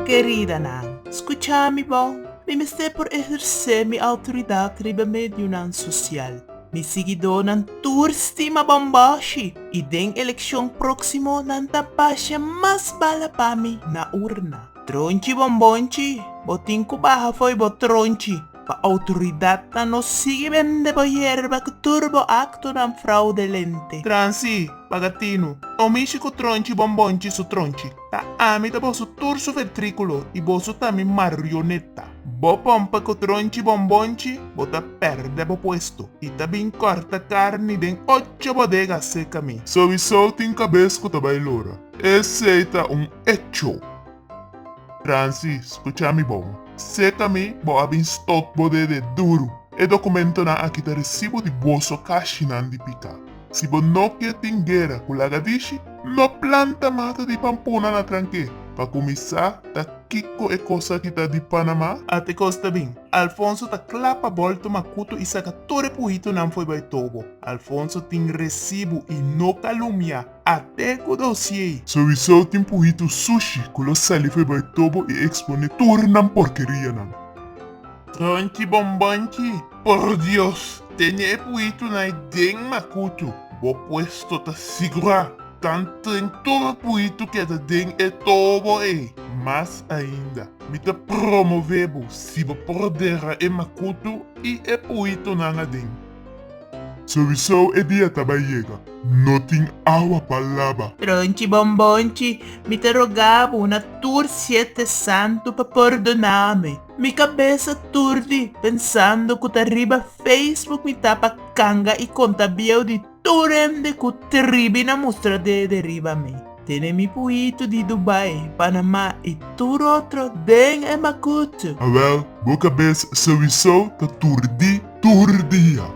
Keridanan, skucha mi bon, mi mester por ehersé mi outoridat riba medionan sosial. Mi siguidónan tur stima bòmbòshi i den elekshon próksimo nan ta basha mas bala pa mi na urna. Tronchi bombonchi, bo tin ku baha fo'i bo tronchi pa outoridatnan no sigui bende bo yerba ku tur bo aktonan fraudelente. Transi, paga tinu, no mishi ku tronchi bombonchi su tronchi. Ta ami ta boso tur su ventríkulo i boso ta mi marioneta. Bo pompa ku tronchi bombonchi, bo ta pèrdè bo puesto i ta bin kòrta karni den ocho bodega seka mi. Sowisou tin kabes ku ta bai lora. Esei ta un echo. Francis, skucha mi bon. Seka mi, bo a bin stot bo dede duru. E dokumentonan aki ta resibo di boso kashinan di pika. Si bo no ke tin guera ku lagadishi, no planta mata di pampuna na tranke. Pa kuminsá, ta kiko e kos aki ta di Panamá? Ate kos ta bin. Alfonso ta kla pa bòltu makutu i saka tur e puhitunan fo'i bai tobo. Alfonso tin resibu i no kalumia. Ate ku dosiei. Sowisou tin puhitu sushi ku lo sali fo'i bai tobo i eksponé tur nan porkerianan. Tronchi bombonchi, por Dios, tene e puhitunan ei den makutu, bo puesto ta sigurá. Tanten tur puhitu keda den e tobo ei. Mas ainda, mi ta promové bo si bo por dera e makutu i e puhitunan aden. Sowisou e dia ta bai yega, no tin awa pa laba. Tronchi bombonchi, mi ta roga bo na tur siete santu pa pordona mi. Mi kabes a turdi pensando ku ta riba Facebook mi ta pa kanga i konta bieu di tur hende ku tribi na mustra dede riba mi. Tene mi puitu di Dubai, Panama i tur otro den e makutu. Awel, bo kabes sowisou ta turdi tur dia.